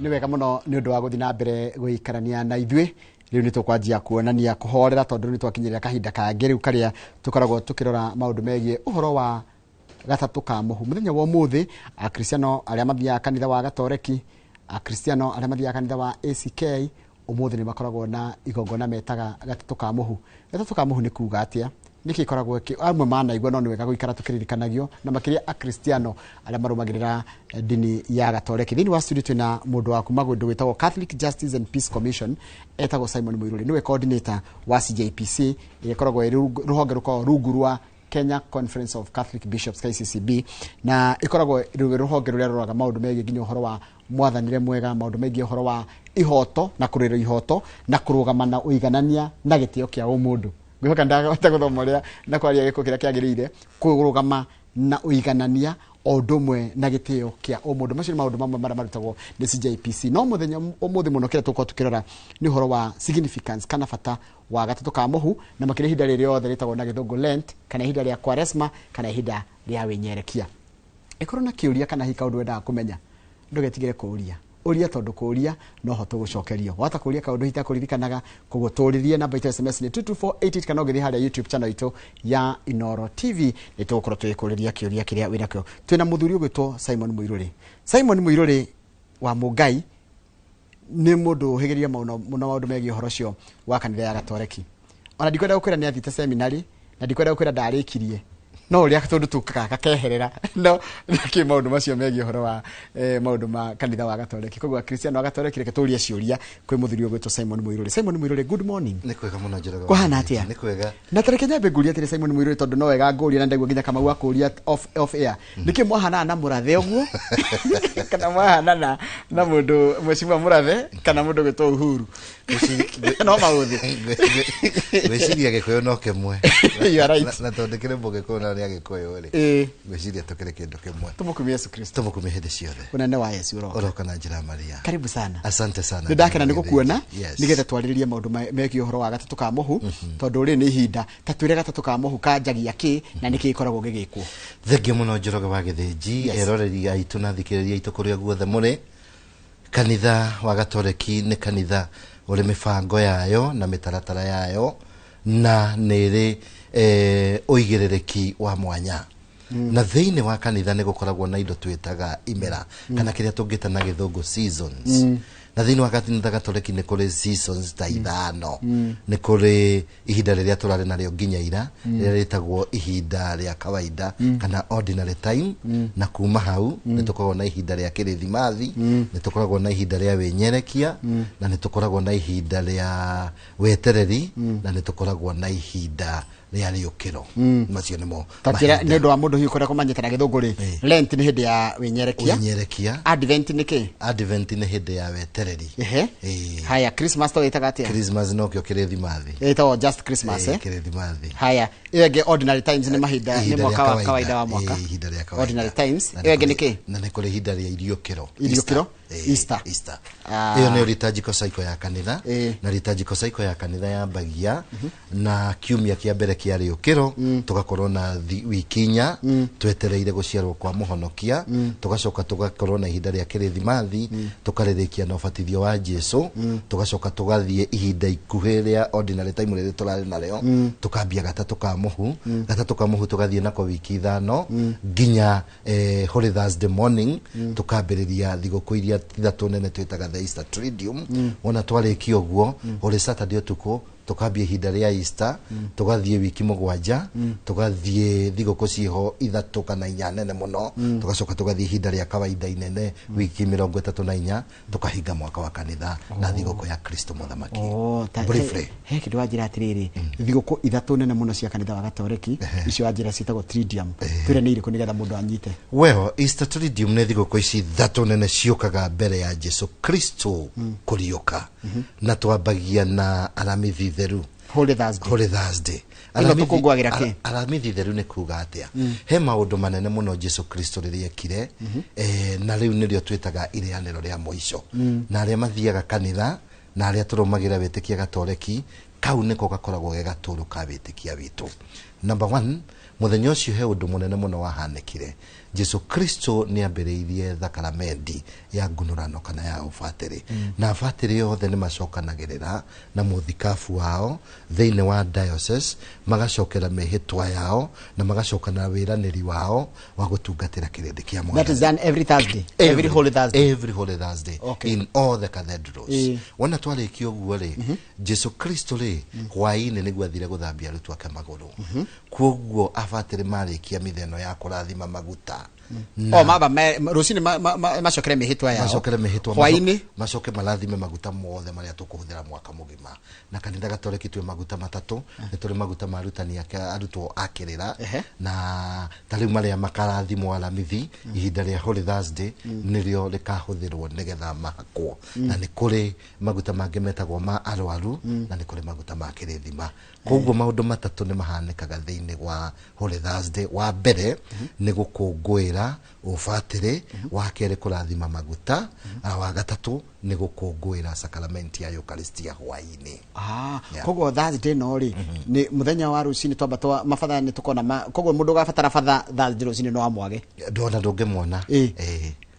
Nĩ wega mũno nĩ ũndũ wa gũthiĩ na mbere gũikarania na ithuĩ. Rĩu nĩ tũkwanjia kuonania kũhorera, tondũ nĩ twakinyĩrĩra kahinda kangĩ rĩu karĩa tũkoragwo tũkĩrora maũndũ megiĩ ũhoro wa gatatũ ka mũhu. Mũthenya wa ũmũthĩ, Akristiano arĩa mathiaga kanitha wa Gatoreki, Akristiano arĩa mathiaga kanitha wa ACK, ũmũthĩ nĩ makoragwo na igongona metaga gatatũ ka mũhu. Gatatũ ka mũhu nĩ kuga atĩa? Nĩkĩ ĩkoragwo amwe manaigua, no nĩ wega gũikara tũkĩririkanagio, na makĩria Akristiano arĩa marũmagĩrĩra ndini ya Gatoreki. Thĩinĩ wa studio twĩna mũndũ wa kuma kũndũ gwĩtagwo Catholic Justice and Peace Commission, etagwo Simon Muiruri, nĩwe coordinator wa CJPC, ĩrĩa ĩkoragwo ĩrĩ rũhonge rũkoragwo rungu rwa Kenya Conference of Catholic Bishops, KCCB, na ĩkoragwo rĩ rũhonge rũrĩa rũroraga maũndũ megiĩ nginya ũhoro wa mwathanĩre mwega, maũndũ megiĩ ũhoro wa ihoto na kũrũĩrĩra ihoto na kũrũgama na ũiganania na gĩtĩo kĩa ũmũndũ. Ngwĩhoka ndahota gũthoma ũrĩa na kwaria gĩko kĩrĩa kĩagĩrĩire, kũrũgama na ũiganania o ũndũ ũmwe na gĩtĩo kĩa ũmũndũ. Macio nĩ maũndũ mamwe marĩa marutagwo nĩ CJPC. No mũthenya ũmũthĩ mũno kĩrĩa tũgũkorwo tũkĩrora nĩ ũhoro wa significance kana bata wa gatatũ ka mũhu, na makĩria ihinda rĩrĩ rĩothe rĩtagwo na gĩthũngũ Lent, kana ihinda rĩa Kwaresma, kana ihinda rĩa wĩnyerekia. Ĩkorwo na kĩũria kana hihi kaũndũ wendaga kũmenya, ndũgetigĩre kũũria. Ũria, tondũ kũũria no ho tũgũcokerio. Wahota kũũria kaũndũ hihi takũririkanaga, koguo tũũrĩrie. Namba itũ ya SMS nĩ 22488, kana ũgĩthiĩ harĩa YouTube channel itũ ya Inoro TV, nĩ tũgũkorwo tũgĩkũrĩria kĩũria kĩrĩa wĩnakĩo. Twĩna mũthuri ũgwĩtwo Simon Muirũrĩ. Simon Muirũrĩ wa Mũngai nĩ mũndũ ũhĩgĩrĩire mũno mũno maũndũ megiĩ ũhoro ũcio wa kanitha ya Gatoreki. Ona ndikwenda gũkwĩra nĩ athiĩte seminary, na ndikwenda gũkwĩra ndarĩkirie, no ũrĩa tũndũ tũkaga gakeherera no kĩ maũndũ macio megiĩ ũhoro wa maũndũ ma kanitha wa Gatoreki. Koguo Akristiano a Gatoreki, reke tũrie ciũria kwĩ mũthuri ũgwĩtwo Simon Muirũrĩ. Simon Muirũrĩ, good morning. Nĩ kwega mũno, Njoroge. Kũhana atĩa? Nĩ kwega. Na tareke nyambe ngũrie atĩrĩ, Simon Muirũrĩ, tondũ no wega ngũrie na ndaigua nginya Kamau akũria off air, nĩkĩ mwahanaga na Mũrathe ũguo, kana mwahanana na mũndũ Mheshimiwa Mũrathe kana mũndũ gwĩtwo Uhuru? No maũthĩ. Ngwĩciria Gĩkũyũ no kĩmwe. You are right. Na tondũ kĩrĩ Mũgĩkũyũ na nĩ Agĩkũyũ rĩ, ngwĩciria tũkĩrĩ kĩndũ kĩmwe. Tũmũkumie Yesu Kristo. Tũmũkumie hĩndĩ ciothe. Ũnene wa Yesu ũroka. Ũroka na njĩra ya Maria. Karibu sana. Asante sana. Nĩ ndakena nĩ gũkuona, nĩgetha twarĩrĩrie maũndũ megiĩ ũhoro wa gatatũ ka mũhu, tondũ rĩ nĩ ihinda. Ta twĩre, gatatũ ka mũhu kanjagia kĩ na nĩkĩ gĩkoragwo gĩgĩkwo? Thengiũ mũno, Njoroge wa Gĩthĩnji. Eroreri aitũ na thikĩrĩria aitũ kũrĩa guothe mũrĩ, kanitha wa Gatoreki nĩ kanitha ũrĩ mĩbango yayo na mĩtaratara yayo, na nĩ ĩrĩ ũigĩrĩrĩki wa mwanya. Na thĩinĩ wa kanitha nĩ gũkoragwo na indo twĩtaga imera, kana kĩrĩa tũngĩta na gĩthũngũ seasons. Na thĩinĩ wa kanitha Gatoreki nĩ kũrĩ seasons ta ithano. Nĩ kũrĩ ihinda rĩrĩa tũrarĩ narĩo nginya ira, rĩrĩa rĩtagwo ihinda rĩa kawaida kana ordinary time. Na kuma hau nĩ tũkoragwo na ihinda rĩa kĩrĩthimathi, nĩ tũkoragwo na ihinda rĩa wĩnyerekia, na nĩ tũkoragwo na ihinda rĩa wetereri, na nĩ tũkoragwo na ihinda rĩa rĩũkĩro. Macio nĩmo Ta njĩra, mahinda. nĩ ũndũ wa mũndũ hihi ũkwenda kũmanyita na gĩthũngũ rĩ, Lent nĩ hĩndĩ ya wĩnyerekia. Wĩnyerekia. Advent nĩ kĩ? Advent nĩ hĩndĩ ya wetereri. Haya, Christmas to ĩtaga atĩa? Christmas nokĩo kĩrĩthimathi. Ĩtagwo just Christmas? Kĩrĩthimathi. Haya, ĩyo ĩngĩ, ordinary times, nĩ mahinda, nĩ Ihinda rĩa mwaka wa kawaida wa mwaka. Ihinda rĩa kawaida. Ordinary times. Na Ĩyo ĩngĩ nĩ kũrĩ- kĩ? Na nĩ kũrĩ ihinda rĩa iriũkĩro. Iriũkĩro? Easter. Easter. Easter. Ah. Ĩyo nĩyo liturgical cycle ya kanitha. Na liturgical cycle ya kanitha yambagia na kiumia kĩa mbere kĩa rĩũkĩro, tũgakorwo na wiki inya twetereire gũciarwo kwa mũhonokia, tũgacoka tũgakorwo na ihinda rĩa kĩrĩthimathi, tũkarĩrĩkia na ũbatithio wa Jesu, tũgacoka tũgathiĩ ihinda ikuhĩ rĩa ordinary time rĩrĩa tũrarĩ narĩo, tũkambia gatatũ ka mũhu. Gatatũ ka mũhu tũgathiĩ nako wiki 5 nginya Holy Thursday morning, tukambĩrĩria thigũkũ iria ithatũ nene twĩtaga the Easter Triduum. Wona twarĩkia ũguo, Holy Saturday ũtukũ tukambia ihinda rĩa Easter, tugathiĩ wiki 7, tugathiĩ thigũkũ ciĩho ithatũ kana inya nene mũno, tugacoka tugathiĩ ihinda rĩa kawaida inene wiki 34, tukahinga mwaka wa kanitha na thigũkũ ya Kristo Mũthamaki. Oh, Briefly. He kĩndũ wanjĩra atĩrĩrĩ, thigũkũ ithatũ nene mũno cia kanitha wa Gatoreki, icio wanjĩra ciĩtagwo Triduum, twĩre nĩ irĩkũ nĩgetha mũndũ anyite. Well, Easter Triduum nĩ thigũkũ ici ithatũ nene ciũkaga mbere ya Jesu Kristo kũriũka, na twambagia na Aramithi Theru. Holy Thursday. Holy Thursday. Ĩno tũkũngũagĩra kĩ? Aramithi Theru nĩ kuga atĩa? He maũndũ manene mũno Jesu Kristo rĩrĩa ekire, na rĩu nĩrĩo twĩtaga irĩanĩro rĩa mũico. Na arĩa mathiaga kanitha na arĩa tũrũmagĩrĩra wĩtĩkia Gatoreki, kau nĩko gakoragwo ge gatũrũ ka wĩtĩkia witũ. Number one, Mũthenya ũcio he ũndũ mũnene mũno wahanĩkire. Jesu Kristo nĩ ambĩrĩirie thakaramendi ya ngunũrano kana ya ũbatĩrĩ. Na abatĩrĩ othe nĩ macokanagĩrĩra na mũthikabu wao thĩinĩ wa diocese, magacokera mĩhĩtwa yao na magacoka na wĩranĩri wao wa gũtungatĩra kĩrĩndĩ kĩa That is done every Thursday, every Holy Thursday. Every Holy Thursday. Okay. In all the cathedrals. Wona twarĩkia ũguo rĩ, Jesu Kristo rĩ, hwaĩ-inĩ nĩguo athire gũthambia arutwo ake magũrũ. Koguo abatĩrĩ marĩkia mĩtheno ya kũrathima maguta na O maba rũcinĩ macokere mĩhĩtwa yao. Macokere mĩhĩtwa. Hwaĩ-inĩ. Macoke marathime maguta mothe marĩa tũkũhũthĩra mwaka mũgima. Na kanitha gatoreki twĩ maguta matatũ. Nĩ tũrĩ maguta ma arutani ake, arutwo a kĩrĩra, na ta rĩu marĩa makarathimwo Aramithi ihinda rĩa Holy Thursday nĩrĩo rĩkahũthĩrwo nĩgetha mahakwo. Na nĩ kũrĩ maguta mangĩ metagwo ma arwaru, na nĩ kũrĩ maguta ma kĩrĩthima. Koguo maũndũ matatũ nĩ mahanĩkaga thĩinĩ wa Holy Thursday. Wa mbere nĩ gũkũngũĩra ũbatĩrĩ, wa kerĩ kũrathima maguta, na wa gatatũ nĩ gũkũngũĩra sacrament ya Eucharistia hwaĩ-inĩ. Koguo Thursday no rĩ, nĩ mũthenya wa rũcinĩ twamba twa mabatha nĩ tũkona koguo mũndũ ũgabatara batha Thursday rũcinĩ no amwage. Ndona ndũngĩmuona.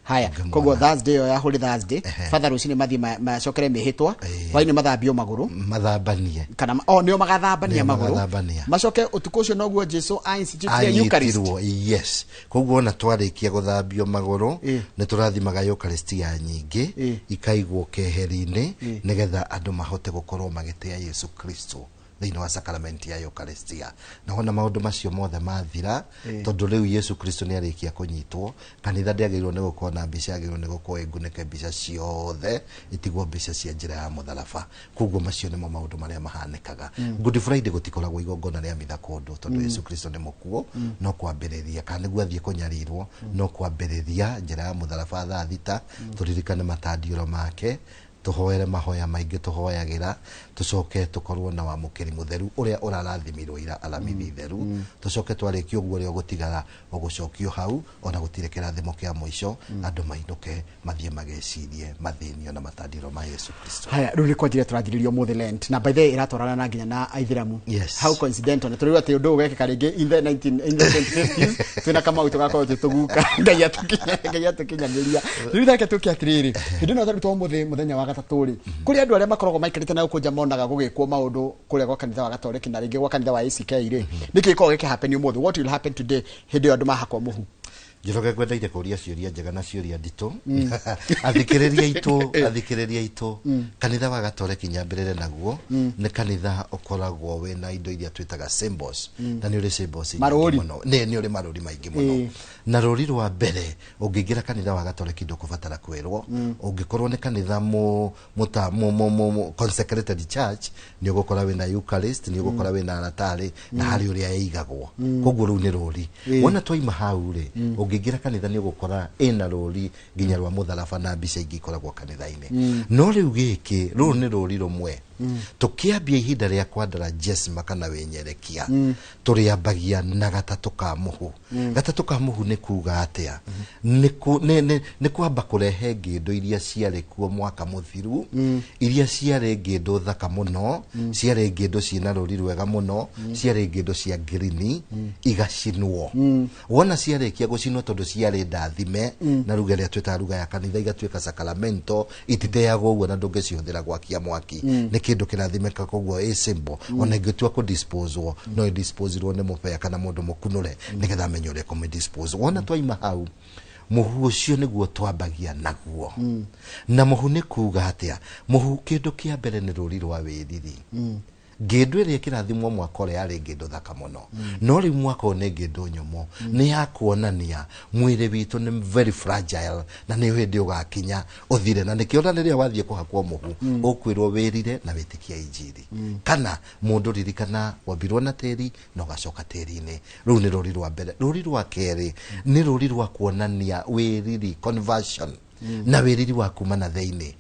Haya. Ndũngĩmuona. Koguo Thursday ĩyo ya Holy Thursday, batha rũcinĩ mathiĩ macokere mĩhĩtwa, hwaĩ-inĩ mathambio magũrũ. Mathambanie. Kana o nĩo magathambania Nĩo magũrũ. magathambania. Macoke ũtukũ ũcio noguo Jesu a institute ya Eucharist. Anyitirwo, yes. Koguo ona twarĩkia gũthambio magũrũ, nĩ tũrathimaga Eucharistia nyingĩ, ikaigwo keheri-inĩ, nĩgetha andũ mahote gũkorwo magĩtĩa Yesu Kristo thĩinĩ wa sacrament ya Eucharistia. Na wona maũndũ macio mothe mathira, tondũ rĩu Yesu Kristo nĩ arĩkia kũnyitwo, kanitha ndĩagĩrĩirwo nĩ gũkorwo na mbica, yagĩrĩirwo nĩ gũkorwo ĩngunĩke mbica ciothe, itigwo mbica cia njĩra ya mũtharaba. Koguo macio nĩmo maũndũ marĩa mahanĩkaga. Good Friday gũtikoragwo igongona rĩa mitha kũndũ, tondũ Yesu Kristo nĩ mũkuũ, no kwambĩrĩria kana nĩguo athiĩ kũnyarirwo, no kwambĩrĩria njĩra ya mũtharaba thaa 6, tũririkane matandiũro make, tũhoere mahoya maingĩ tũhoyagĩra, tũcoke tũkorwo na wamũkĩri mũtheru ũrĩa ũrarathimirwo ira Aramithi theru, tũcoke twarĩkia ũguo ũrĩa ũgũtigara ũgũcokio hau, ona gũtirĩ kĩrathimo kĩa mũico, andũ mainũke mathiĩ magecirie mathĩnio na matandiro ma Yesu Kristo. Haya, rĩu nĩ kwanjĩrĩria tũranjĩrĩria ũmũthĩ Lent, na by the way ĩratwarana na nginya na aithĩramu. How coincidental, na tũrĩu atĩ ũndũ ũyũ ũgekĩka rĩngĩ in the nineteen, in the 2050s, twĩna Kamau tũgakorwo twĩ tũguka. Ngai Ngai atũkinyanĩria. Rĩu reke tũke atĩrĩrĩ, hĩndĩ ĩno tarĩu ũmũthĩ mũthenya wa gatatũ rĩ, kũrĩ andũ arĩa makoragwo maikarĩte na gũkũ nja monaga gũgĩkwo maũndũ kũrĩa gwa kanitha wa Gatoreki na rĩngĩ gwa kanitha wa ACK rĩ, nĩkĩ gĩkoragwo gĩkĩhappen ũmũthĩ? What will happen today hĩndĩ ĩyo andũ mahakwo mũhu? Njoroge, ngwendeire kũria ciũria njega na ciũria nditũ. Athikĩrĩria aitũ, athikĩrĩria aitũ, kanitha wa Gatoreki nyambĩrĩre naguo, nĩ kanitha ũkoragwo wĩna indo iria twĩtaga symbols, na nĩ ũrĩ symbols nyingĩ Marũri. mũno. Nĩ ũrĩ marũri maingĩ mũno. Na rũri rwa mbere, ũngĩingĩra kanitha wa Gatoreki ndũkũbatara kwĩrwo. Ũngĩkorwo nĩ kanitha mu consecrated church, nĩ ũgũkora wĩna Eucharist, nĩ ũgũkora wĩna aratarĩ na harĩ ũrĩa ĩigagwo. Koguo rũu nĩ rũri. Wona twaima hau rĩ, ũngĩingĩra kanitha nĩ ũgũkora ĩna rũri nginya rwa mũtharaba na mbica ingĩ ikoragwo kanitha-inĩ. No rĩu gĩkĩ, rũrũ nĩ rũri rũmwe. Tũkĩambia ihinda rĩa kwandara Jesma kana wĩnyerekia, tũrĩambagia na gatatũ ka mũhu. Gatatũ ka mũhu nĩ kuga atĩa? Nĩ kwamba kũrehe ngĩndũ iria ciarĩ kuo mwaka mũthiru, iria ciarĩ ngĩndũ thaka mũno, ciarĩ ngĩndũ ciĩna rũri rwega mũno, ciarĩ ngĩndũ cia ngirini, igacinwo. Wona ciarĩkia gũcinwo, tondũ ciarĩ ndathime na ruga ĩrĩa twĩtaga ruga ya kanitha, igatuĩka sacramento, ititeagwo ũguo na ndũngĩcihũthĩra gwakia mwaki. Nĩ kĩndũ kĩrathimĩka, koguo ĩ symbol. Ona ĩngĩtua kũdisposwo, no ĩdisposirwo nĩ mũbea kana mũndũ mũkunũre, nĩgetha amenye ũrĩa kũmĩdispose. Wona twaima hau, mũhu ũcio nĩguo twambagia naguo. Na mũhu nĩ kuga atĩa? Mũhu kĩndũ kĩa mbere nĩ rũri rwa wĩriri. Ngĩndũ ĩrĩa ĩkĩrathimwo mwaka ũrĩa yarĩ ngĩndũ thaka mũno, no rĩu mwaka ũyũ nĩ ngĩndũ nyũmũ, nĩ ya kuonania mwĩrĩ witũ nĩ very fragile na nĩ hĩndĩ ũgakinya ũthire. Na nĩkĩo ona rĩrĩa wathiĩ kũhakwo mũhu, ũkwĩrwo wĩrire na wĩtĩkie injiri, kana mũndũ ririkana wambirwo na tĩri na ũgacoka tĩri-inĩ. Rũu nĩ rũri rwa mbere. Rũri rwa kerĩ nĩ rũri rwa kuonania wĩriri, conversion, na wĩriri wa kuma na thĩinĩ.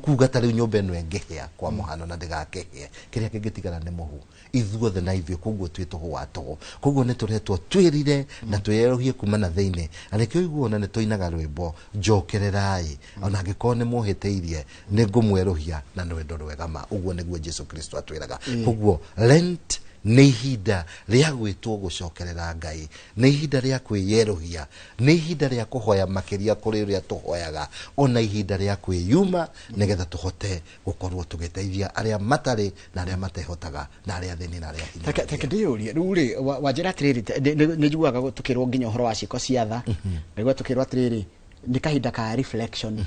Kuga ta rĩu nyũmba ĩno ĩngĩhĩa kwa mũhano na ndĩgakĩhĩe, kĩrĩa kĩngĩtigara nĩ mũhu, ithuothe na ithuĩ. Koguo twĩ tũhũ wa tũhũ, koguo nĩ tũretwo twĩrire na twĩerũhie kuma na thĩinĩ. Na nĩkĩo iguona nĩ tũinaga rwĩmbo njokererai, ona angĩkorwo nĩ mũhĩtĩirie, nĩ ngũmwerũhia na rwendo rwega ma. Ũguo nĩguo Jesu Kristo atwĩraga. Koguo Lent Nĩ ihinda rĩa gwĩtwo gũcokerera Ngai, nĩ ihinda rĩa kwĩyerũhia, nĩ ihinda rĩa kũhoya makĩria kũrĩ ũrĩa tũhoyaga, ona ihinda rĩa kwĩyuma nĩgetha tũhote gũkorwo tũgĩteithia arĩa matarĩ na arĩa matehotaga na arĩa athĩni na arĩa Reke hinyĩrĩrie. Ndĩyũrie rĩu rĩ, wanjĩra atĩrĩrĩ, nĩ njiguaga tũkĩrwo nginya ũhoro wa ciĩko cia tha, ngaigua tũkĩrwo atĩrĩrĩ, nĩ kahinda ka reflection,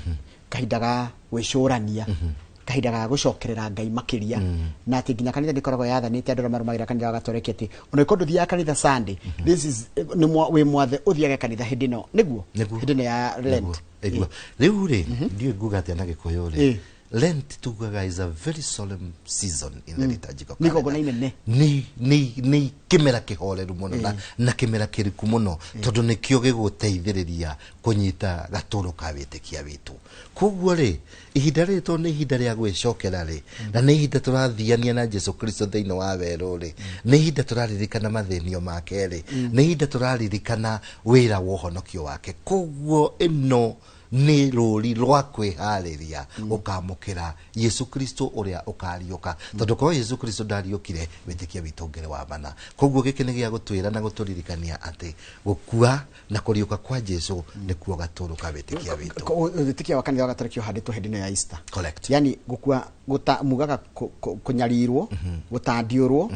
kahinda ga gwĩcũrania, kahinda ga gũcokerera Ngai makĩria, na atĩ nginya kanitha nĩkoragwo yathanĩte andũ arĩa marũmagĩrĩra kanitha wa Gatoreki atĩ ona ĩkorwo ndũthiaga kanitha Sunday, this is nĩ wĩ mwathe ũthiage kanitha hĩndĩ ĩno, nĩguo? Nĩguo. Hĩndĩ ĩno ya Lent. Nĩguo. Rĩu rĩ, ndiũĩ nguga atĩa na Gĩkũyũ rĩ. Lent tugaga is a very solemn season in the liturgical Nĩ igongona calendar. inene. Nĩ kĩmera kĩhoreru mũno na kĩmera kĩriku mũno, tondũ nĩkĩo gĩgũteithĩrĩria kũnyita gatũrũ ka wĩtĩkia witũ. Koguo rĩ, ihinda rĩrĩ tondũ nĩ ihinda rĩa gwĩcokera rĩ, na nĩ ihinda tũrathiania na Jesu Kristo thĩinĩ wa werũ rĩ, nĩ ihinda tũraririkana mathĩnio make rĩ, nĩ ihinda tũraririkana wĩra wa ũhonokio wake. Koguo ĩno nĩ rũri rwa kwĩharĩria ũkamũkĩra Yesu Kristo ũrĩa ũkariũka, tondũ korwo Yesu Kristo ndariũkire, wĩtĩkia witũ ũngĩrĩ wa mana. Koguo gĩkĩ nĩ gĩa gũtwĩra na gũtũririkania atĩ gũkua na kũriũka kwa Jesu nĩkuo gatũrũ ka wĩtĩkia witũ. Wĩtĩkia wa kanitha wa Gatoreki ũhandĩtwo hĩndĩ ĩno ya Easter. Correct. Yani gũkua gũta mugaga kũnyarirwo, gũtandiũrwo,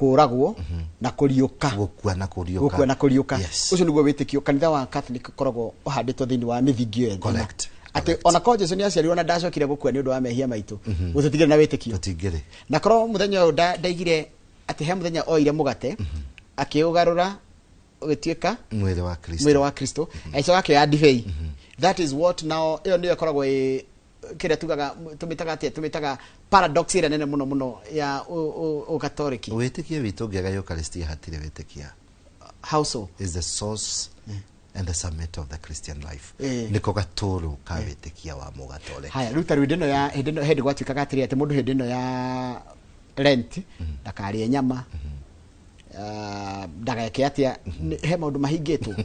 kũragwo na kũriũka. Gũkua na kũriũka. Gũkua na kũriũka. Yes. Ũcio nĩguo wĩtĩkio kanitha wa Catholic ũkoragwo ũhandĩtwo thĩinĩ wa mĩthingi ĩyo ĩna. Correct. Atĩ ona korwo Jesu nĩ aciarirwo na ndacokire gũkua nĩ ũndũ wa mehia maitũ, gũtũtigĩre na wĩtĩkio. Tũtingĩrĩ. Na korwo mũthenya ũyũ ndaigire atĩ he mũthenya oire mũgate akĩũgarũra ũgĩtuĩka mwĩrĩ wa Kristo. Mwĩrĩ wa Kristo, agĩcoka akĩoya ndibei. That is what now ĩyo nĩyo ĩkoragwo ĩ kĩrĩa tugaga, tũmĩtaga atĩa, tũmĩtaga paradox ĩrĩa nene mũno mũno ya Ũgatoreki. Wĩtĩkio witũ ũngĩaga Eucharistia hatirĩ wĩtĩkia. How so? Is the source and the summit of the Christian life. Nĩko gatũrũ ka wĩtĩkia wa Mũgatoreki. Haya, rĩu ta rĩu hĩndĩ ĩno ya hĩndĩ ĩno hĩndĩ gwatuĩkaga atĩrĩ, atĩ mũndũ hĩndĩ ĩno ya Lent ndakarĩe nyama, ndageke atĩa, he maũndũ mahingĩtwo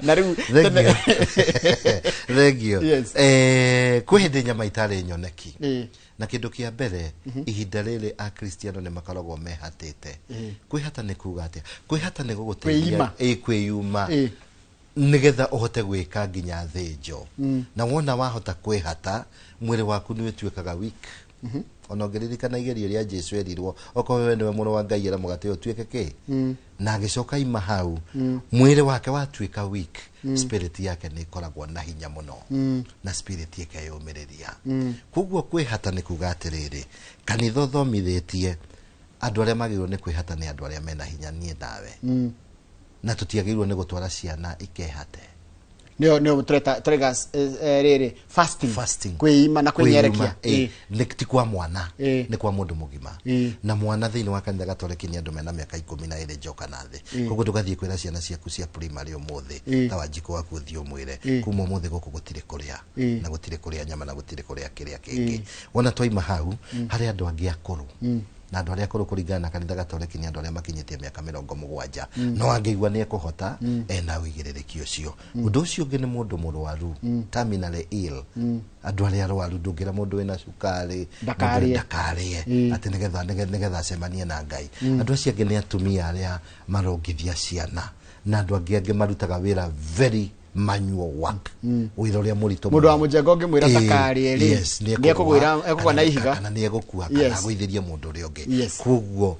na rĩu Thengio. Thengio. Yes. Kwĩ hĩndĩ nyama itarĩ nyoneki. Na kĩndũ kĩa mbere, ihinda rĩrĩ Akristiano nĩ makoragwo mehatĩte. Kwĩhata nĩ kuga atĩa? Kwĩhata nĩ gũgũteithia Kwĩima. Kwĩyuma. Nĩgetha ũhote gwĩka nginya thĩnjo. Na wona wahota kwĩhata, mwĩrĩ waku nĩ ũtuĩkaga weak. Ona ũngĩririkana igerio rĩa Jesu erirwo, okorwo we nĩwe mũrũ wa Ngai, ĩra mũgate ũyũ ũtuĩke kĩ? Na agĩcoka ima hau, mwĩrĩ wake watuĩka weak, spirit yake nĩ ĩkoragwo na hinya mũno. Na spirit ĩkeyũmĩrĩria. Koguo kwĩhata nĩ kuga atĩrĩrĩ, kanitha ũthomithĩtie andũ arĩa magĩrĩirwo nĩ kwĩhata nĩ andũ arĩa mena hinya, niĩ nawe. Na tũtiagĩrĩirwo nĩ gũtwara ciana ikehate. Nĩyo tũreta tũrega rĩrĩ fasting. Fasting. Kwĩima na kwĩnyerekia. Kwĩima, nĩ ti kwa mwana, nĩ kwa mũndũ mũgima. Na mwana thĩinĩ wa kanitha Gatoreki nĩ andũ mena mĩaka 12 njoka na thĩ. Koguo ndũgathiĩ kwĩra ciana ciaku cia primary ũmũthĩ, ta Wanjikũ waku ũthiĩ ũmwĩre, kuma ũmũthĩ gũkũ gũtirĩ kũrĩa, na gũtirĩ kũrĩa nyama, na gũtirĩ kũrĩa kĩrĩa kĩngĩ. Wona twaima hau, harĩ andũ angĩ akũrũ. Na andũ arĩa akũrũ kũringana na kanitha Gatoreki nĩ andũ arĩa makinyĩtie mĩaka 70. No angĩigua nĩ ekũhota, ena ũigĩrĩrĩki ũcio. Ũndũ ũcio ũngĩ nĩ mũndũ mũrwaru, terminally ill. Andũ arĩa arwaru, ndũngĩra mũndũ wĩna cukari, Ndakarĩe. ndakarĩe, atĩ nĩgetha acemanie na Ngai. Andũ acio angĩ nĩ atumia arĩa marongithia ciana, na andũ angĩ marutaga wĩra very manual work, wĩra ũrĩa mũritũ Mũndũ wa mũno. mũjengo ũngĩmwĩra takarĩe rĩ, Yes, nĩ nĩ ekũgũa, ekũgũa na ihiga. kana nĩ egũkua, kana agũithĩrie mũndũ ũrĩa ũngĩ. Koguo,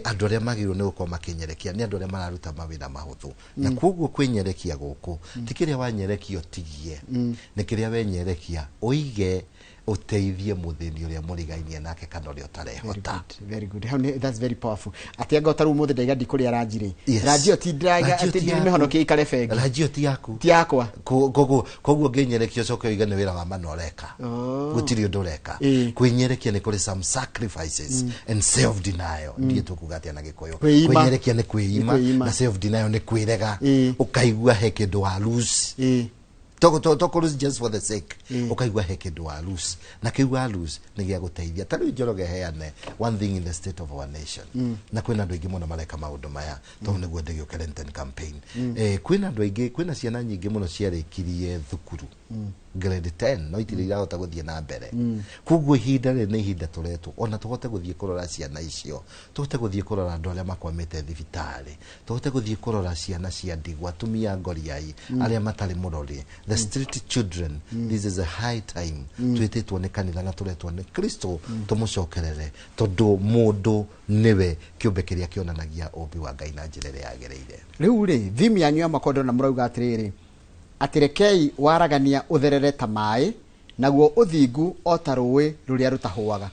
andũ arĩa magĩrĩirwo nĩ gũkorwo makĩnyerekia nĩ andũ arĩa mararuta mawĩra mahũthũ. Na koguo kwĩnyerekia gũkũ ti kĩrĩa wanyerekia ũtigie, nĩ kĩrĩa wenyerekia ũige ũteithie mũthĩni ũrĩa mũrigainie nake kana ũrĩa ũtarehota. Very good, very good. Hau that's very powerful. Atĩ anga ta rĩu ũmũthĩ ndaiga ndikũrĩa ranji rĩ. Yes. Ranji ĩyo ti ndĩraiga, Ranji ĩyo atĩ ti yaku. ndĩmĩhonokie ikare bengi. Ranji ĩyo ti yaku. Ti yakwa. Koguo ngĩnyerekia ũcoke ũige nĩ wĩra wa mana ũreka. Gũtirĩ ũndũ ũreka. Kwĩnyerekia nĩ kũrĩ some sacrifices and self denial. Ndiĩ tũkuga atĩa na Gĩkũyũ. Kwĩima. Kwĩnyerekia nĩ kwĩima, Nĩ kwĩima. na self denial nĩ kwĩrega. Ũkaigua he kĩndũ wa lose. Toko lose just for the sake. Ũkaigua he kĩndũ wa lose. Na kĩu wa lose nĩ gĩa gũteithia. Ta rĩu Njoroge heane one thing in the state of our nation. Na kwĩna andũ aingĩ mũno mareka maũndũ maya, tondũ nĩguo ndĩgĩũke Lenten campaign. Kwĩna andũ aingĩ, kwĩna ciana nyingĩ mũno ciarĩkirie thukuru. Grade 10 no itirĩ irahota gũthiĩ na mbere. Koguo ihinda rĩrĩ nĩ ihinda tũretwo ona tũhote gũthiĩ kũrora ciana icio, tũhote gũthiĩ kũrora andũ arĩa makwamĩte thibitarĩ, tũhote gũthiĩ kũrora ciana cia ndigwa, atumia ngoriai, arĩa matarĩ mũrori, the street children. This is a high time twĩtĩtwo nĩ kanitha na tũretwo nĩ Kristo tũmũcokerere, tondũ mũndũ nĩwe kĩũmbe kĩrĩa kĩonanagia ũmbi wa Ngai na njĩra ĩrĩa yagĩrĩire. Rĩu rĩ, thimu yanyu ya mwaka ndĩrona mũrauga atĩrĩrĩ, atĩ rekei waragania ũtherere ta maĩ, naguo ũthingu o ta rũĩ rũrĩa rũtahũaga.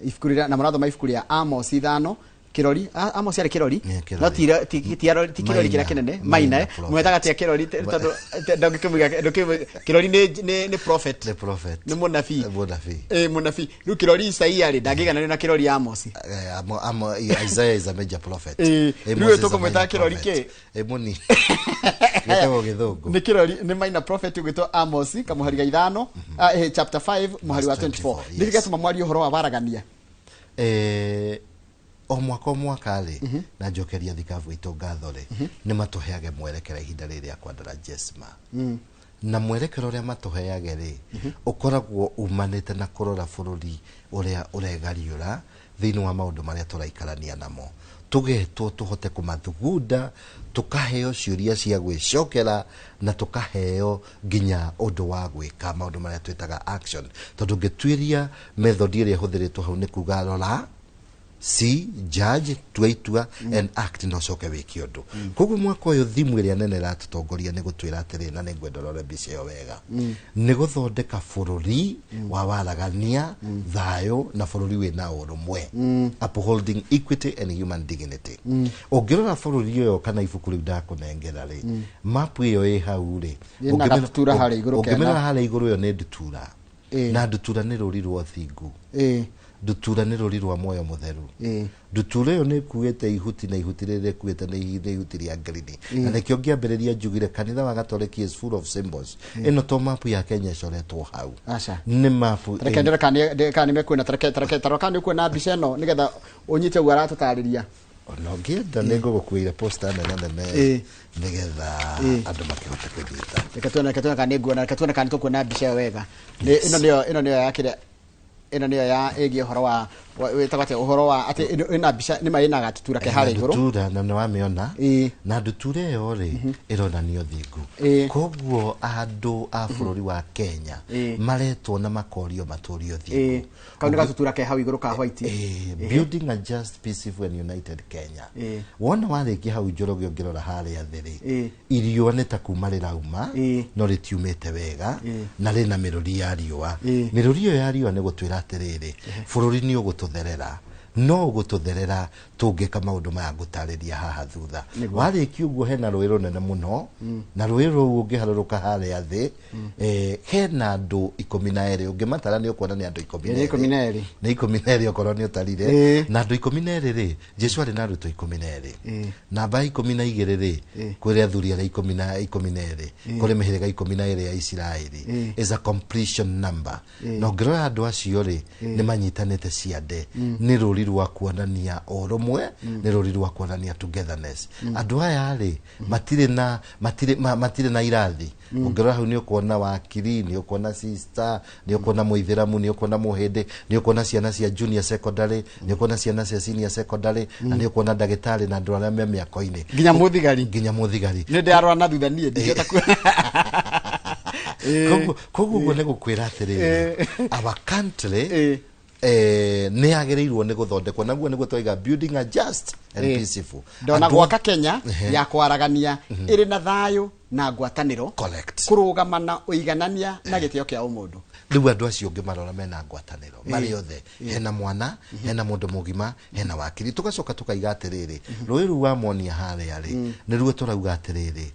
Ibuku rĩrĩa na mũrathoma ibuku rĩa Amos 5 kĩrori, Amos arĩ kĩrori, Nĩ kĩrori. No ti kĩrori kĩrĩa Maina. kĩnene, Maina maina, prophet. mwetaga tia kĩrori, tondũ ndũngĩkĩmũiga kĩrori nĩ prophet. Nĩ prophet. Nĩ mũnabii. Nĩ mũnabii. Ĩ, mũnabii. Rĩu kĩrori Isaia rĩ, ndangĩigananio na kĩrori Amos. Isaiah is a major prophet. Rĩu Amos is a tũkũmwĩta minor kĩrori prophet. kĩ? Mũni. Gĩtagwo gĩthũngũ. Nĩ kĩrori, nĩ minor prophet ũgwĩtwo Amos kamũhari ga 5, chapter 5 mũhari wa Verse 24. 24, Nĩkĩ yes. gĩatũma mwarie ũhoro wa waragania? O mwaka o mwaka rĩ, na njokeria thikabu itũ ngatho rĩ, nĩ matũheage mwerekera ihinda rĩrĩ rĩa kwandara jesma, na mwerekera ũrĩa matũheage rĩ, ũkoragwo umanĩte na kũrora bũrũri ũrĩa ũregariũra thĩinĩ wa maũndũ marĩa tũraikarania namo, tũgetwo tũhote kũmathugunda, tũkaheo ciũria cia gwĩcokera na tũkaheo nginya ũndũ wa gwĩka maũndũ marĩa twĩtaga action, tondũ ngĩtuĩria method ĩrĩa ĩhũthĩrĩtwo hau nĩ kuga rora, see, judge, tua itua and act, na ũcoke wĩke ũndũ. Koguo mwaka ũyũ thimu ĩrĩa nene ĩratũtongoria nĩ gũtwĩra atĩrĩ, na nĩ ngwenda ũrore mbica ĩyo wega, nĩ gũthondeka bũrũri wa waragania, thayũ na bũrũri wĩna ũrũmwe, upholding equity and human dignity. Ũngĩrora bũrũri ũyũ kana ibuku rĩu ndakũnengera rĩ, mapu ĩyo ĩ hau rĩ, Ĩna gatutura harĩa igũrũ kena. ũngĩmĩrora harĩa igũrũ, ĩyo nĩ ndutura. Na ndutura nĩ rũri rwa ũthingu. Ndutura nĩ rũri rwa muoyo mũtheru. Ndutura ĩyo nĩ ĩkuĩte ihuti, na ihuti rĩrĩa ĩkuĩte nĩ ihuti rĩa ngirini, na nĩkĩo ngĩambĩrĩria njugire kanitha wa Gatoreki is full of symbols. Ĩno to mapu ya Kenya ĩcoretwo hau? Aca. Nĩ mapu Tareke ndore kana nĩ mekuona, tareke tarora kana nĩ ũkuona mbica ĩno nĩgetha ũnyite ũguo aratũtarĩria. Ona ũngĩenda nĩ ngũgũkuĩra poster nene nene nĩgetha andũ makĩhote kũnyita. Reke tuone kana nĩ nguona, reke tuone kana nĩ tũkuona mbica ĩyo wega. Nĩ ĩno nĩyo ya kĩrĩa, ĩno nĩyo ya ĩgiĩ ũhoro wa wĩtagwo atĩa, ũhoro wa atĩ ĩno ĩna mbica nĩma ĩna gatutura ke harĩa igũrũ. Ndutura na nĩ wamĩona? Na ndutura ĩyo rĩ, ĩronania ũthingu. Koguo andũ a bũrũri wa Kenya maretwo na makorio matũrie ũthingu. Kau nĩ gatutura ke hau igũrũ ka white. Building a just, peaceful and united Kenya. Wona warĩkia hau, Njoroge, ũngĩrora harĩa thĩ rĩ, iriũa nĩ ta kuma rĩrauma, no rĩtiumĩte wega, na rĩna mĩrũri ya riũa. Mĩrũri ĩyo ya riũa nĩ gũtwĩra atĩrĩrĩ, bũrũri nĩ ũgũtũtherera, no ũgũtũtherera tũngĩka maũndũ maya ngũtarĩria haha thutha. Warĩkia ũguo, hena rũĩ rũnene mũno, na rũĩ rũu ũngĩharũrũka harĩa thĩ, hena andũ 12. Ũngĩmatara nĩ ũkuona nĩ andũ 12. Nĩ 12. Nĩ 12 okorwo nĩ ũtarire. Na andũ 12 rĩ, Jesu arĩ na arutwo 12. Namba ya 12 rĩ, kwĩrĩ athuri arĩa 12, kũrĩ mĩhĩrĩga 12 ya Isiraeli, is a completion number. Na ũngĩrora andũ acio rĩ, nĩ manyitanĩte ciande, nĩ rũri rwa kuonania ũrũmwe, nĩ rũri rwa kuonania togetherness. Andũ aya rĩ, matirĩ na irathi. Ũngĩrora hau nĩ ũkuona wakiri, nĩ ũkuona sister, nĩ ũkuona mũithĩramu, nĩ ũkuona mũhĩndĩ, nĩ ũkuona ciana cia junior secondary, nĩ ũkuona ciana cia senior secondary, na nĩ ũkuona ndagĩtarĩ na andũ arĩa me mĩako-inĩ. Nginya mũthigari. Nginya mũthigari. Nĩ ndĩrarora na thutha niĩ ndingĩhota ku. Koguo ũguo nĩ gũkwĩra atĩrĩrĩ, our country nĩ yagĩrĩirwo nĩ gũthondekwo naguo nĩguo twaiga building a just and peaceful. Ndona Andũ- gwaka Kenya ya kwaragania, ĩrĩ na thayũ na ngwatanĩro, Correct. kũrũgama na ũiganania na gĩtĩo kĩa ũmũndũ. Rĩu andũ acio ũngĩmarora mena ngwatanĩro marĩ othe, hena mwana, hena mũndũ mũgima, hena wakiri. Tũgacoka tũkaiga atĩrĩrĩ, rũĩ rũu wamonia harĩa rĩ, nĩruo tũrauga atĩrĩrĩ,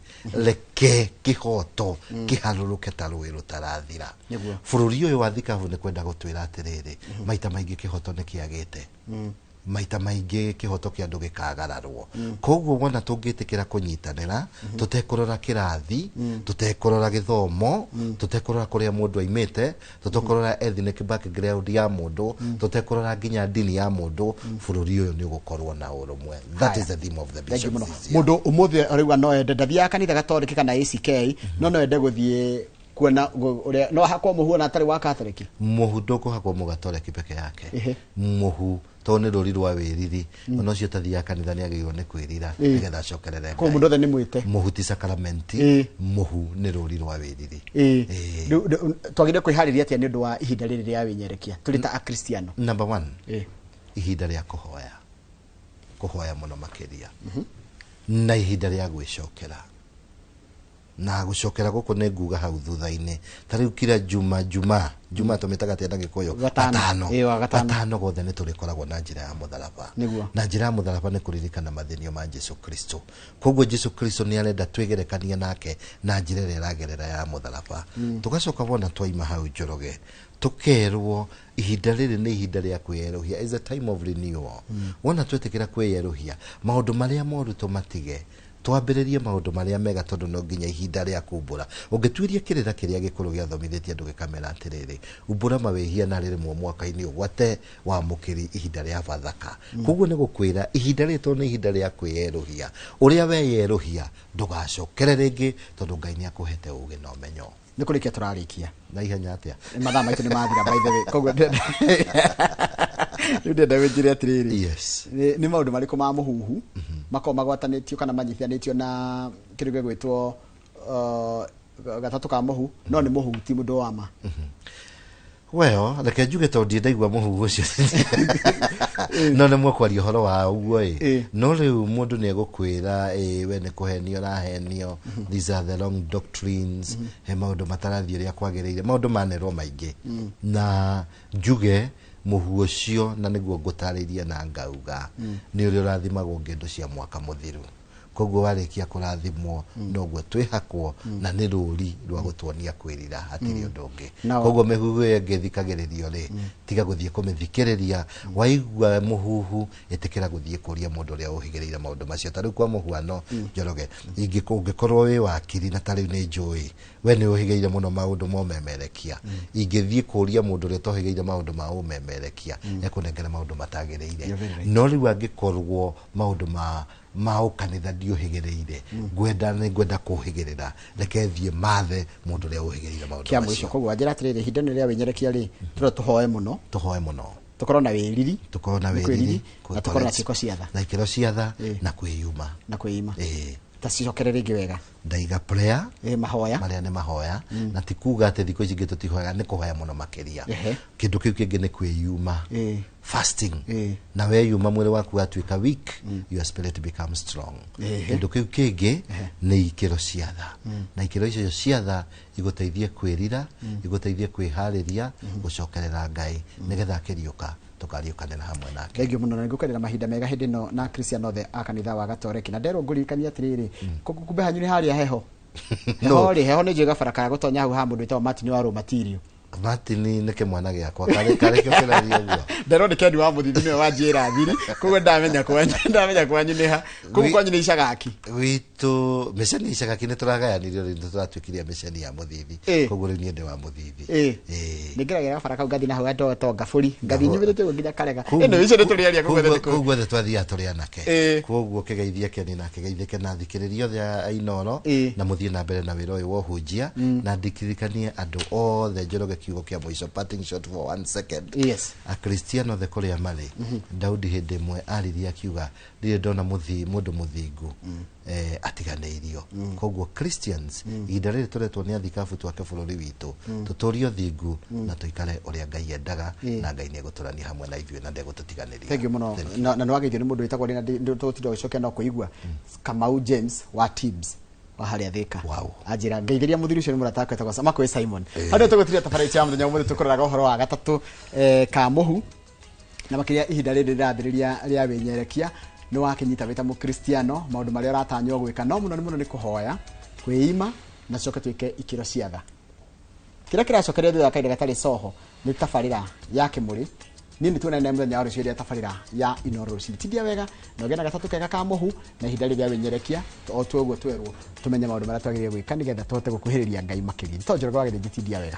reke kĩhoto kĩharũrũke ta rũĩ rũtarathira. Bũrũri ũyũ wa thikabu nĩ kwenda gũtwĩra atĩrĩrĩ, maita maingĩ kĩhoto nĩ kĩagĩte, maita maingĩ kĩhoto kĩa andũ gĩkagararwo. Koguo wona tũngĩtĩkĩra kũnyitanĩra, tũtekũrora kĩrathi, tũtekũrora gĩthomo, tũtekũrora kũrĩa mũndũ aimĩte, tũtekũrora ethnic background ya mũndũ, tũtekũrora nginya ndini ya mũndũ, bũrũri ũyũ nĩ ũgũkorwo na ũrũmwe. That is the theme of the Thank you vision mũno. this year. Mũndũ ũmũthĩ ũraigua no ende, ndathiaga kanitha gatoreki kana ACK, no ende gũthiĩ. Kuona uria no hakwo muhu ona atarĩ wa Catholic. Muhu ndũkũhakwo mũgatoreki peke yake. Ehe. Muhu tondũ nĩ rũri rwa wĩriri, ona ũcio ũtathiaga kanitha nĩ agĩrĩirwo nĩ kwĩrira nĩgetha acokerere Koguo Ngai. mũndũ othe nĩ mwĩte. Muhu ti sakramenti. Muhu nĩ rũri rwa wĩriri. Rĩu twagĩrĩire kwĩharĩria atĩa nĩ ũndũ wa ihinda rĩrĩ rĩa wĩnyerekia tũrĩ ta akristiano? Number one, ihinda rĩa kũhoya, kũhoya mũno makĩria, na ihinda rĩa gwĩcokera. Na gũcokera gũkũ nĩ nguga hau thutha-inĩ, ta rĩu kira juma juma juma tũmĩtaga atĩa na Gĩkũyũ? Gatano. Ĩĩ, wa gatano. Gatano gothe nĩ tũrĩkoragwo na njĩra ya mũtharaba. Nĩguo. Na njĩra ya mũtharaba nĩ kũririkana mathĩnio ma Jesu Kristo. Koguo Jesu Kristo nĩ arenda twĩgerekanie nake na njĩra ĩrĩa ĩragerera ya mũtharaba. Tũgacoka wona twaima hau, Njoroge, tũkerwo ihinda rĩrĩ nĩ ihinda rĩa kwĩyerũhia, is a time of renewal. Wona twetĩkĩra kwĩyerũhia, maũndũ marĩa moru tũmatige, twambĩrĩrie maũndũ marĩa mega, tondũ no nginya ihinda rĩa kumbũra. Ũngĩtuĩria kĩrĩra kĩrĩa gĩkũrũ gĩathomithĩtie andũ gĩkamera atĩrĩrĩ, umbũra mawĩhia na rĩrĩmwe mwaka-inĩ ũgwate wamũkĩri ihinda rĩa Bathaka. Koguo nĩ gũkwĩra ihinda rĩrĩ, tondũ nĩ ihinda rĩa kwĩyerũhia, ũrĩa weyerũhia ndũgacokere rĩngĩ, tondũ Ngai nĩ akũhete ũgĩ na ũmenyo. Nĩ kũrĩkia tũrarĩkia. Na ihenya atĩa? Mathaa maitũ nĩ mathira, by the way. Koguo rĩu ndĩrenda wĩnjĩre atĩrĩrĩ, nĩ maũndũ marĩkũ ma mũhuhu makoragwo magwatanĩtio kana manyitithanĩtio na kĩndũ gĩgwĩtwo gatatũ ka mũhu, no nĩ mũhu ti mũndũ wa ma? Well, reke njuge, tondũ ndirĩ ndaigua mũhuhu ũcio, no nĩ mwekwaria ũhoro wa ũguo ĩ. No rĩu mũndũ nĩ egũkwĩra ĩ, we nĩ kũhenio ũrahenio, these are the wrong doctrines, he maũndũ matarathiĩ ũrĩa kwagĩrĩire, maũndũ manerwo maingĩ. Na njuge mũhu ũcio, na nĩguo ngũtarĩria na ngauga nĩ ũrĩa ũrathimagwo ngendo cia mwaka mũthiru. Koguo warĩkia kũrathimwo, noguo twĩhakwo, na nĩ rũri rwa gũtuonia kwĩrira, hatirĩ ũndũ ũngĩ. Koguo mĩhuhu ĩyo ĩngĩ ĩthikagĩrĩrio rĩ, tiga gũthiĩ kũmĩthikĩrĩria. Waigua mũhuhu, ĩtĩkĩra gũthiĩ kũria mũndũ ũrĩa ũhĩgĩrĩire maũndũ macio. Ta rĩu kwa mũhuano, Njoroge, ũngĩkorwo wĩ wakiri, na ta rĩu nĩ njũĩ we nĩ ũhĩgĩire mũno maũndũ ma ũmemerekia, ingĩthiĩ kũria mũndũ ũrĩa ũtohĩgĩire maũndũ ma ũmemerekia, ekũnengera maũndũ matagĩrĩire. You're very right. No rĩu angĩkorwo maũndũ ma ũkanitha ndiũhĩgĩrĩire, ngwenda nĩ ngwenda kũhĩgĩrĩra, reke thiĩ mathe mũndũ ũrĩa ũhĩgĩrĩire maũndũ Kĩa mũico, macio. Koguo wanjĩra atĩrĩrĩ, ihinda nĩ rĩa wĩnyerekia rĩ, tũrĩa tũhoe mũno. Tũhoe mũno. Tũkorwo na wĩriri. Tũkorwo na Nĩ wĩriri, kwĩriri, na tũkorwo na ciĩko cia tha. Na ikĩro cia tha na kwĩyuma. Na kwĩima. Ĩĩ. Ta cicokere rĩngĩ wega. Ndaiga prayer. Mahoya. Marĩa nĩ mahoya, na ti kuga atĩ thikũ ici ingĩ tũtihoyaga, nĩ kũhoya mũno makĩria. Kĩndũ kĩu kĩngĩ nĩ kwĩyuma, fasting. Na weyuma, mwĩrĩ waku watuĩka weak, your spirit becomes strong. Kĩndũ kĩu kĩngĩ nĩ ikĩro cia tha, na ikĩro icio cia tha igũteithie kwĩrira, igũteithie kwĩharĩria gũcokerera Ngai, nĩgetha akĩriũka tũkariũkanĩra hamwe nake. Thengiũ mũno, na nĩngũkenera mahinda mega hĩndĩ ĩno na Kristiano othe a kanitha wa Gatoreki. Na nderwo ngũririkania atĩrĩrĩ, kumbe hanyu nĩ harĩa heho. Heho rĩ, heho nĩ njũĩ gabara ka gũtonya hau ha mũndũ wĩtagwo Martin wa Rũmatirio. Martin nĩ kĩmwana gĩakwa karĩ kĩo kĩraria ũguo. Nderwo nĩ Ken wa Mũthithi nĩwe wanjĩra thiri, koguo ndamenya kwanyu nĩ ha. Koguo kwanyu nĩ Icagaki? Gwitũ mĩceni Icagaki nĩ tũragayanirio, rĩu nĩ tũratuĩkire mĩceni ya Mũthithi. Koguo rĩu niĩ ndĩ wa Mũthithi. Ĩĩ. Nĩ ngeragĩra gabara kau ngathi na hau gatoo ngabũri ngathi nyumĩrĩte ũguo nginya Karega. Ĩno icio nĩ tũrĩaria koguo nĩ kũu. Koguo othe twathiaga tũrĩ anake. Koguo kĩgeithie Keni na kĩgeithĩke na thikĩrĩria othe a Inooro, na mũthiĩ na mbere na wĩra ũyũ wa ũhunjia. Na ndikirikanie andũ othe, Njoroge, kiugo kĩa mũico, parting shot for one second. Akristiano othe kũrĩa marĩ, Daudi hĩndĩ ĩmwe aririe akiuga, ndirĩ ndona mũndũ mũthingu atiganĩirio. Koguo Christians, ihinda rĩrĩ tũretwo nĩ athikabu twake bũrũri witũ, tũtũrie ũthingu na tũikare ũrĩa Ngai endaga, na Ngai nĩ egũtũrania hamwe na ithuĩ na ndegũtũtiganĩria. Thank you mũno. Thank you. Na nĩ wageithio nĩ mũndũ wĩtagwo rĩ, na tũtinda gũcokia no kũigua Kamau James wa Tibs wa harĩa Thika. Anjĩra ngeithĩria mũthuri ũcio, nĩ mũrata wakwa wĩtagwo Makũĩ Simon. Harĩa tũgũtiria tabarĩra itũ ya mũthenya ũmũthĩ, tũkũroraga ũhoro wa gatatũ ka mũhu, na makĩria ihinda rĩrĩ rĩrambĩrĩria rĩa wĩnyerekia. Nĩ wakĩnyita wĩta mũkristiano maũndũ marĩa ũratanywo gwĩka, no mũno nĩ mũno nĩ kũhoya, kwĩima, na coke twĩke ikĩro cia tha. Kĩrĩa kĩracokeria thutha wa kahinda gatarĩ coho nĩ tabarĩra ya kĩmũrĩ. Niĩ nĩ tuonane mũthenya wa rũciũ rĩa tabarĩra ya Inooro rũcinĩ. Tindia wega na ũgĩe na gatatũ kega ka mũhu, na ihinda rĩrĩa wĩnyerekia o tuo ũguo twerwo tũmenye maũndũ marĩa twagĩrĩire gwĩka nĩgetha tũhote gũkuhĩrĩria Ngai makĩria. Nĩ Njoroge wa Gĩthĩnji, tindia wega.